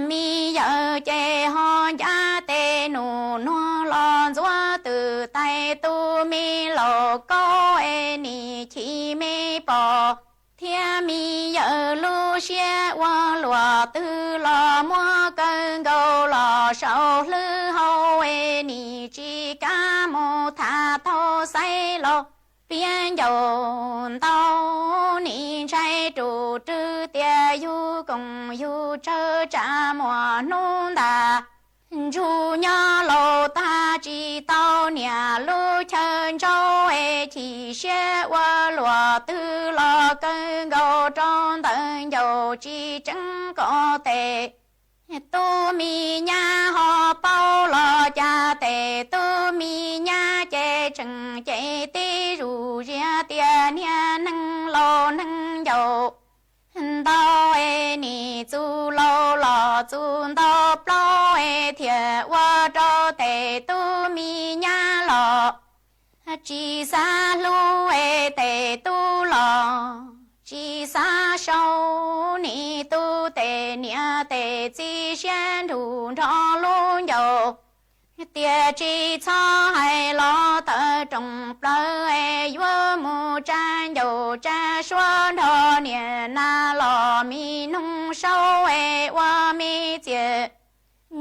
me yawm ces ho ncaj tes num nuag los ntxuav twm tais tu me laus kaub es nim chim me pom thiab me yawm lub siab ua luaj twg los muab kaw nkaus los saum hlwb hau es nim tsis kam mus tham tau xaiv los piav ncauj ntau nim ntshai rus rwg tias yug koom yug tsawg tsam muaj hnub ntas ntsug nyob laus tag tsis tau niam lub chaw ntsauv es chim siab ua luaj twg los kaw nkaus rau ntawm ncauj tsis tseev kom tes tub me nyab ho paub los cas tes tub me nyab ces tseem ces tib zus zias tias niag neeg laus neeg ncaus tus ntau plaub es thiaj ua rau tes tub me nyab los tsis xav hlub es tes tub los tsis xav sau. Nim tub tes niam tes txiv siab nrug nrho lub ncauj, tiam tsis txhob hais los tawm rooj plaws es yuav mus tsa ncauj tsa suab nrho niam nas los me noog saub es ua me txiag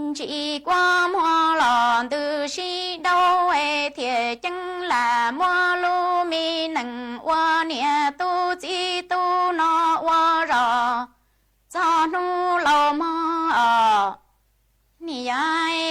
ntsis kua muag los ntws sib daub es thiaj ceeb lam muab lub me nees ua niam tub txiv tub no ua zog txog hnub laus mog os. Nim yog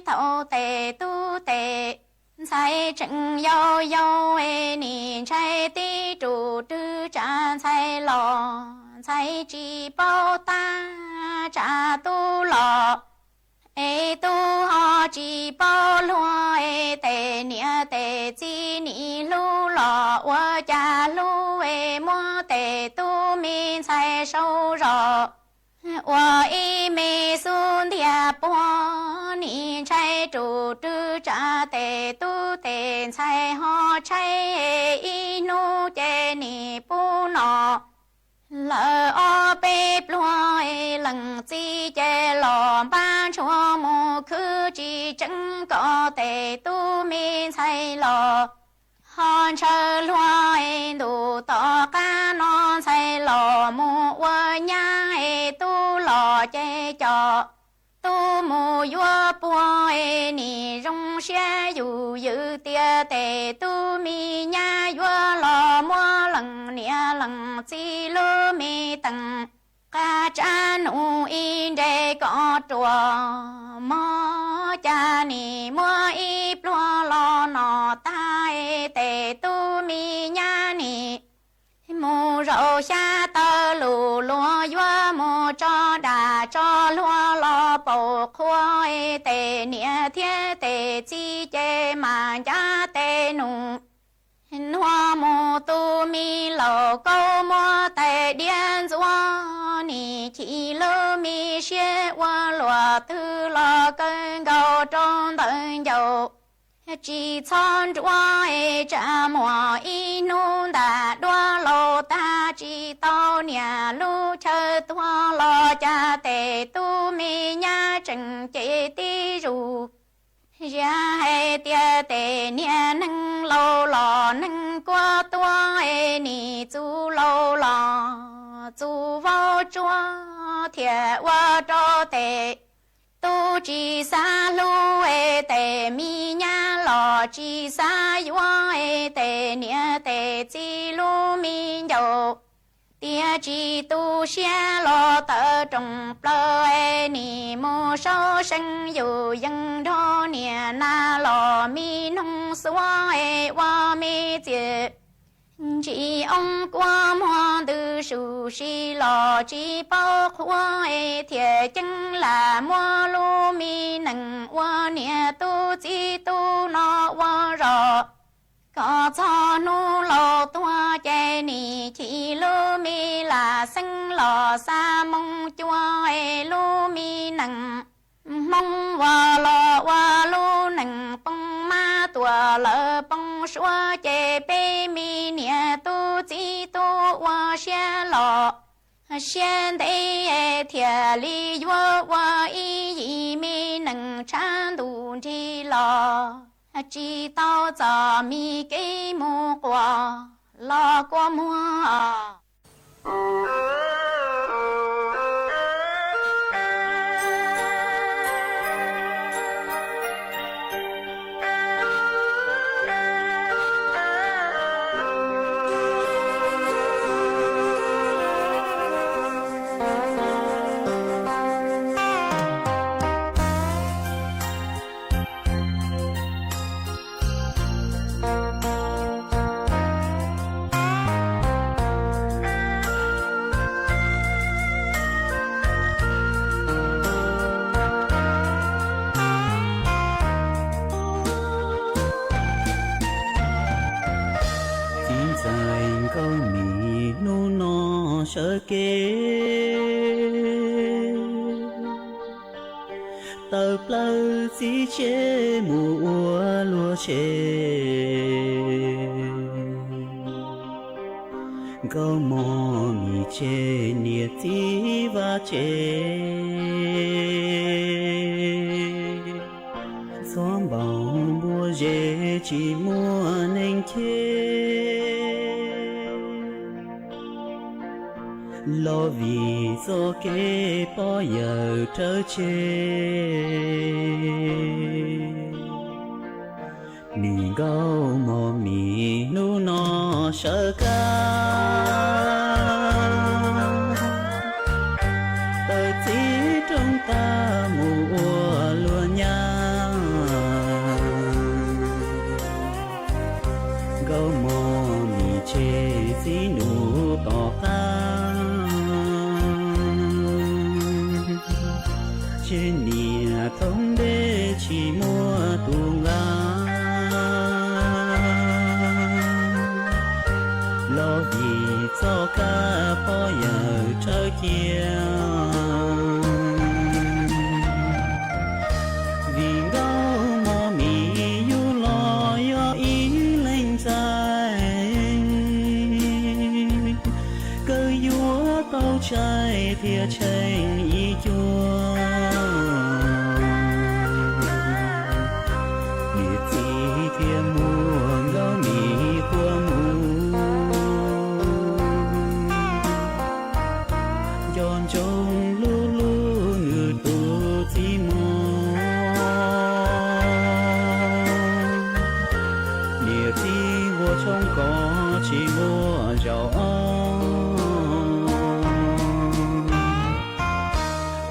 thaum tes tub tes ntxhais tseem yau yau es nim ntshai tib rus rwg tsav ntxhais los ntxhais tsis paub tab tsav tub los es tub ho tsis paub luag es tes niam tes txiv nim hlub los ua cas hlub es muab tes tub me ntxhais sau zog ua ib me xub ntiag puag. Nim ntshai rus rwg tsav tes tub tes ntxhais ho tshaib ib hnub ces nim pub no lawm ob peb pluag es lees txiv ces los npaj ntshuaj mus khwv tsis tseeb kom tes tub me ntxhais los ho ntshaw luag es ntuj tom qab no ntxhais los mus ua nyab es tub los ces coj tub mus yuav puag es nim zoo siab yus ywm tias tes tub me nyab yuav los muab lees niam lees txiv lub me tees qab tsav num ib nres kom ruam mog. Cas nim muab ib pluag los no tag es tes tub me nyab nim mus zaum xyab taw lus luag yuav mus tso dag tso luag los paum qhua es tes niam thiab tes txiv ces mas ncaj tes num nuag mus tu me laus kaub muab tais diab ntxuav nim chim lub me siab ua luam twg los kaw nkaus rau ntawm ncauj tsis txhob nruab es tsa muag ib hnub ntas duab laus tag tsis tau niam lub chaw tuag los cas tes tub me nyab tseem ces tib zus. Ziag hais tias tes niag neeg laus los neeg kuab tuag es nim txus laus los txus vaub tsuab thiaj ua rau tes tub tsis xav hlub es tes me nyab los tsis xav yuav es tes niam tes txiv lub me ncaus tias tsis tu siab los tawm rooj plaws es nim mus saub seev yus yees nrog niam nas los me noog xuab es ua me txiag ntsis oob kuab muag ntws su si los tsis paub qhuav es thiaj ceeb lam muab lub me nees ua niam tub txiv tub no ua zog kom txog hnub laus tuag ces nim chim lub me lam xeeb los xa moo cua es lub me nees hmoob uas los ua lub nees poob mab tuam lawv poob suab ces peb me niam tub txiv tub ua siab los siab ntev thiaj li yuav ua ib yim me nees tshav ntuj nrig los tsis tau txom me kev mus quas los kua muag. sawv kev, tawm plaws txiv tsev mus ua luag tsev. Nkauj Mos Mis tseg niam txiv vaj tsev, txhob npaum npua zes tsis muaj neeg cheb, los vim txoj kev pog yawm rhawv tseg. Nim Nkauj Mos Mis hnub no sawv kab, tawm txiv roob tag mus ua luag nyab. Nkauj Mos Mis tseg txiv nus tom qab, tseg niam thoob ntej tsis muaj tus nqa, los vim txoj kab pog yawm rhawv cia. Vim Nkauj Mos Mis yug los yog ib leeg ntxhais, kawg yuav tau tshais thiab tsheej ib cuag. Niam txiv thiaj muab Nkauj Mis qhuas mus, nco ntsoov hlub hlub nws tus txiv muam. Niam txiv ua tshoob kos tsis muaj zaum ob,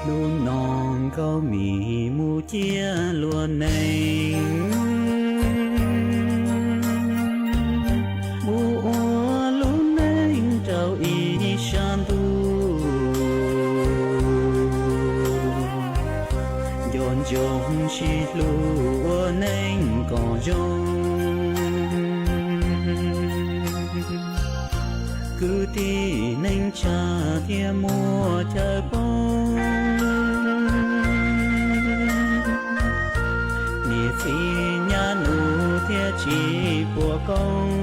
hnub no Nkauj Mis mus ciaj luag neej, mus ua lub neej rau ib sab ntuj. Nco ntsoov sib hlub ua neej kom zoo, kwv tij neej tsa thiaj muaj chaw poob, niam txiv nyab nus thiaj tsis puas koob.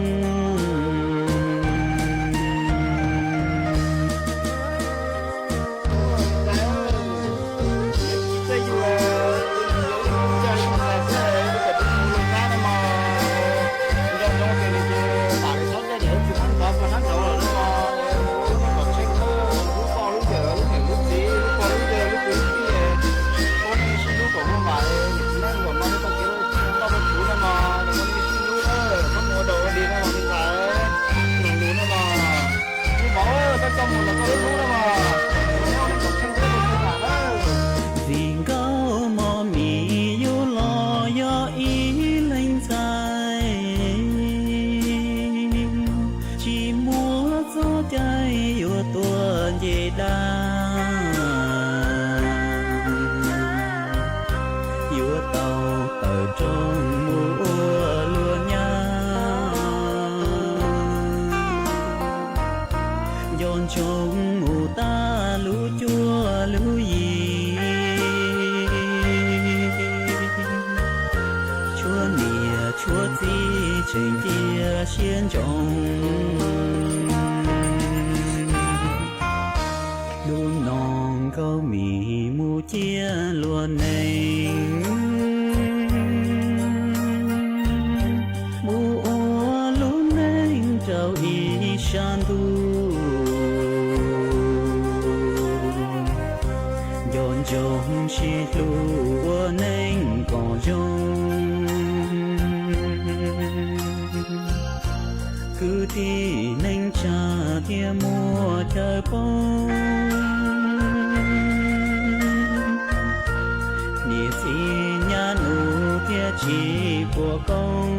Vim Nkauj Mos Mis yug los yog ib leeg ntxhais, tsis muaj txoj cai yuav tuaj nce dag, yuav tau tawm rooj mus ua luag nyab. Nco ntsoov mus tag lub cuab lub yig, tshuav niam tshuav txiv tseem cia siab ntsoov. Hnub no Nkauj Mis mus ciaj luag neej, mus ua lub neej rau ib sab ntuj. Nco ntsoov sib hlub ua neej kom zoo, kwv tij neej tsa thiaj muaj chaw poob, niam txiv nyab nus thiaj tsis puas koob.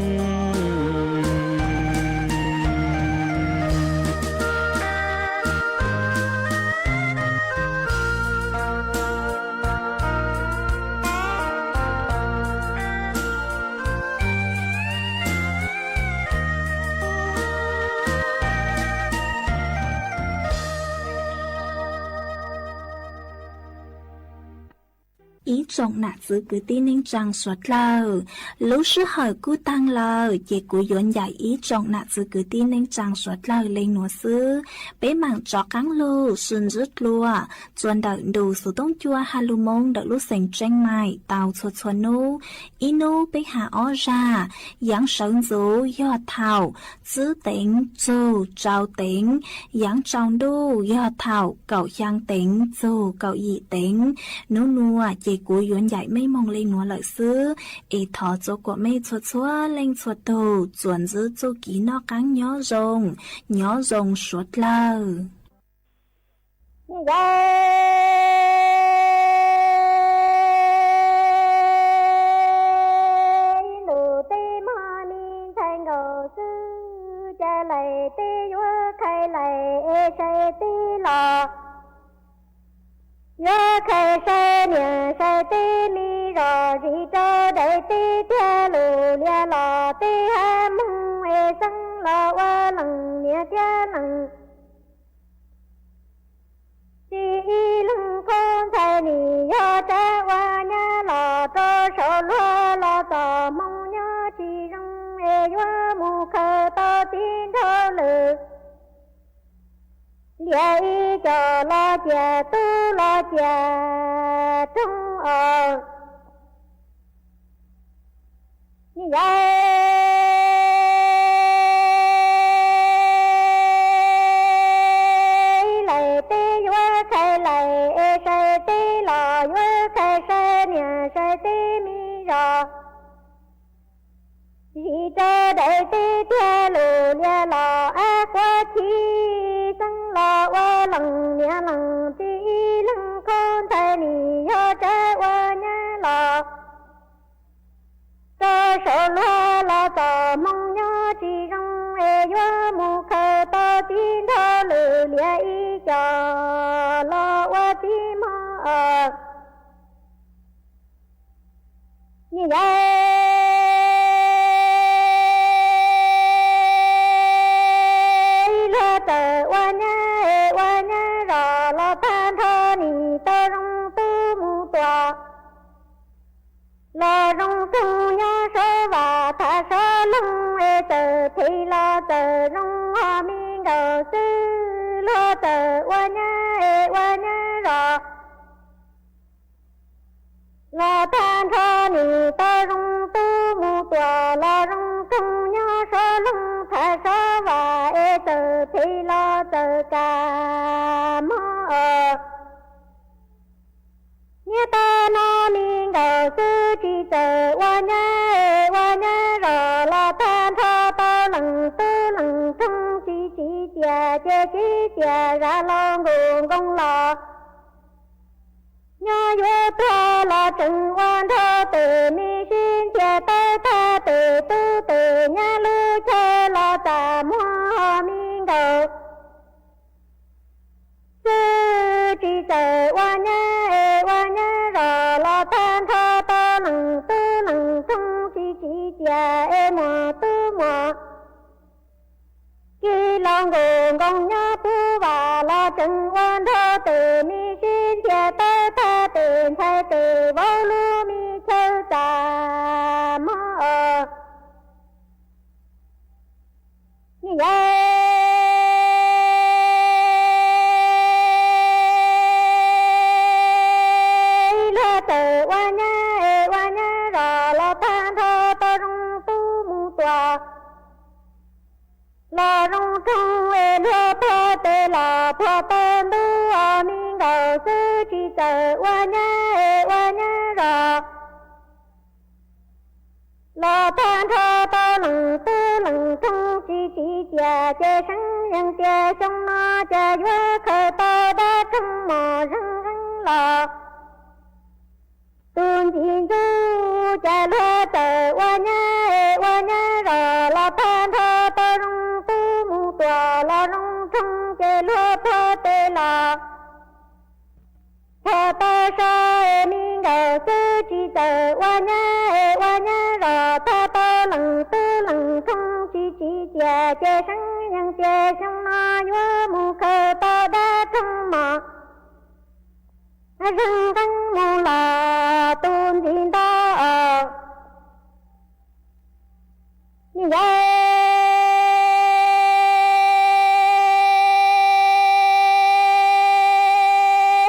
tsoom nam txwv kwv tij neej tsaa suav dlawg. Lub sij hawm kuj taag lawm, ces kuv yuav ncaim ib tsoom nam txwv kwv tij neej tsaa suav dlawg le nuav xwb. Peb maam rov qaab lug sib ntsib dlua txuas ntawm ntu xuv tooj cua Halloween ntawm lub xeev Tseeb Maim tau txhua txhua nub. Ib nub peb has ob zag: yaav sawv ntxuv yog thaum tsib teev txug rau teev, yaav tsaus ntuj yog thaum kaum xyaa teev txug kaum yim teev. Nub nuav ces kuv yuav ncaim mej moog le nuav lawm xwb, es thov txua kuam mej txhua txhua leej txhua tug txuas ntsib txuj kev noj qaab nyob zoo, nyob zoo suav dlawg. Ib ntus teb mog me ntxhais nkaus xwb, ca laim teb yuav khai laim es sai teb los, yuav khai sai niam sai teb me zos, zis rau daim teb thiaj lug lias los, teb hab moog es xeeb los ua leej niam thiab leej txiv. Ib leeg qub ntxhais nim yog tsab ua nyab los rau saum luag los txom hmoo, nyob tsis zoo es yuav mus khaws tau txiv nraug lwm, lias ib co los ciam tub los ciam roog os. Yog ib laim teb yuav khai laim es sai teb los, yuav khai sai niam sai teb me zos, zis rau daim teb thiaj lug lias los, ab quav chim xeeb los ua leej niam leej txiv. Ib leeg qub ntxhais nim yog tsab ua nyab los rau saum luag los txom hmoo, nyob tsis zoo es yuav mus khaws tau txiv nraug lwm, lias ib co los ua txiv mog os. Yog ib luag txawm ua nyab es ua nyab zos los, tag nrho nim tau zoo tub mus tuam, los zoo roog nyob sab vam tham sab loog es txawm phem los txawm zoo, ho me nkaus xwb. Luag txawm ua nyab es ua nyab zos los, tag nrho nim tau zoo tub mus tuam, los zoo roog nyob sab loog tham sab vam es txawm phem los txawm kam mog os. Niaj tag no me nkaus xwb, tsis txawm ua nyab es ua nyab zos los, tag nrho tau leej tub leej roog, tsis tsim txiaj ces tsim txiaj zam los nkaus nkoos los, nyob yuav tuag los tseem ua nraug tes, me sib ntiag tawb thaj tes, tub tes nyab lub chaw los txaj muag, ho me nkaus xwb. Tsis txawm ua nyab es ua nyab zos los, tag nrho tau leej tub leej roog, tsis tsim txiaj es muaj tub muaj kiv los nkaus nkoos, nyob pub vam los tseem ua nraug tes, me sib ntiag tawb thaj tes, ntxhais tes vauv lub me chaw txaj muag os. Yog ib luag txawm ua nyab es ua nyab zos los, tag nrho tau zoo tub mus tuam, los zoo roog es luag puag tes los puag taw ntub, os me nkaus xwb. Tsis txawm ua nyab es ua nyab zos los, tag nrho tau leej tub leej roog, tsis tsim txiaj ces seev yees tias xyoo no cas yuav khaws tau dab roog mos zeeg zeeg los. Tus ntxim ntxub cas luag txawm ua nyab es ua nyab zos los, tag nrho tau zoo tub mus tuam, los zoo roog ces luag puag tes los puag taw so, es me nkaus xwb. Tsis txawm ua nyab es ua nyab zos, tag tau leej tub leej roog, tsis tsim txiaj ces seev yees tias xyoo no yuav mus khaws tau dab roog mos zeeg zeeg mus los. ntxiv nto. Nyob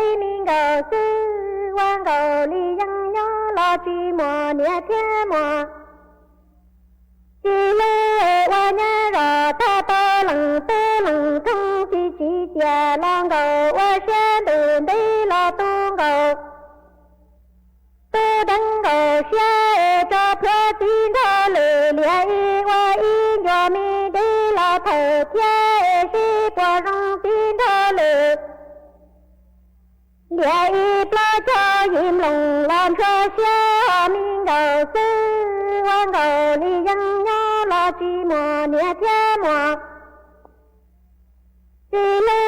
ib me nkaus xwb ua nkaus li yeej nyob los tsis muaj niam thiab muaj txiv lawm. Ua nyab zos thaj tau leej tub leej rooj txiv tsis tias los nkaus, ua siab ntuj ntev los tu nkaus. Tub deev nkaus siab es tso plhuav txiv nrog lwm, liam ib ua ib ncua me dej los thawm thiab es sib puas zoo txiv nrog lwm. Liam ib plaub caug yim mloog los ntshua siab, ho me nkaus xwb ua nkaus li yeej nyob los tsis muaj niam thiab muaj txiv lawm.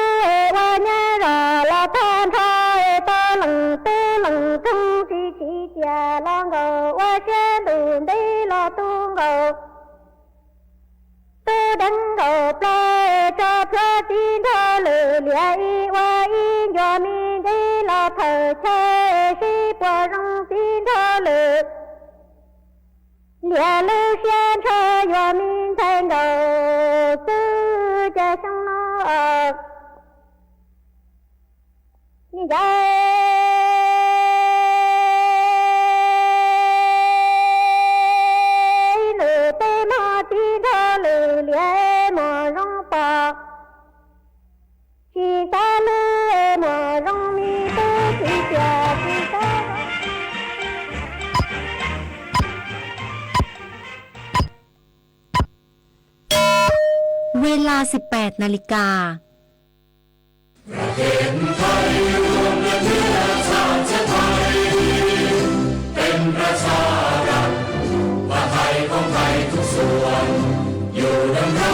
Ua nyab zos los tag nrho es tau leej tub leej rooj txiv tsis tias los nkaus, ua siab ntuj ntev los tu nkaus. Tub deev nkaus plaub es tso plhuav txiv nrog lwm, liam ib ua ib ncua me dej los thawm chaw es sib puas zoo txiv nrog lwm. Liam lub siab ntshaw yuav me ntxhais nkaus xwb cas xyoo no nyob ib nws tej mog txiv nrog lwm, liam muaj zoo pom tsis xav hlub, muaj zoo me tub txiv tias tsis xav. Ua li no,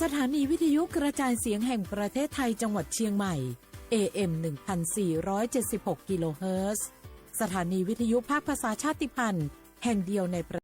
สถานีวิทยุกระจายเสียงแห่งประเทศไทยจังหวัดเชียงใหม่ เอ เอ็ม หนึ่งพันสี่ร้อยเจ็ดสิบหก กิโลเฮิรตซ์ สถานีวิทยุภาคภาษาชาติพันธุ์แห่งเดียวในประ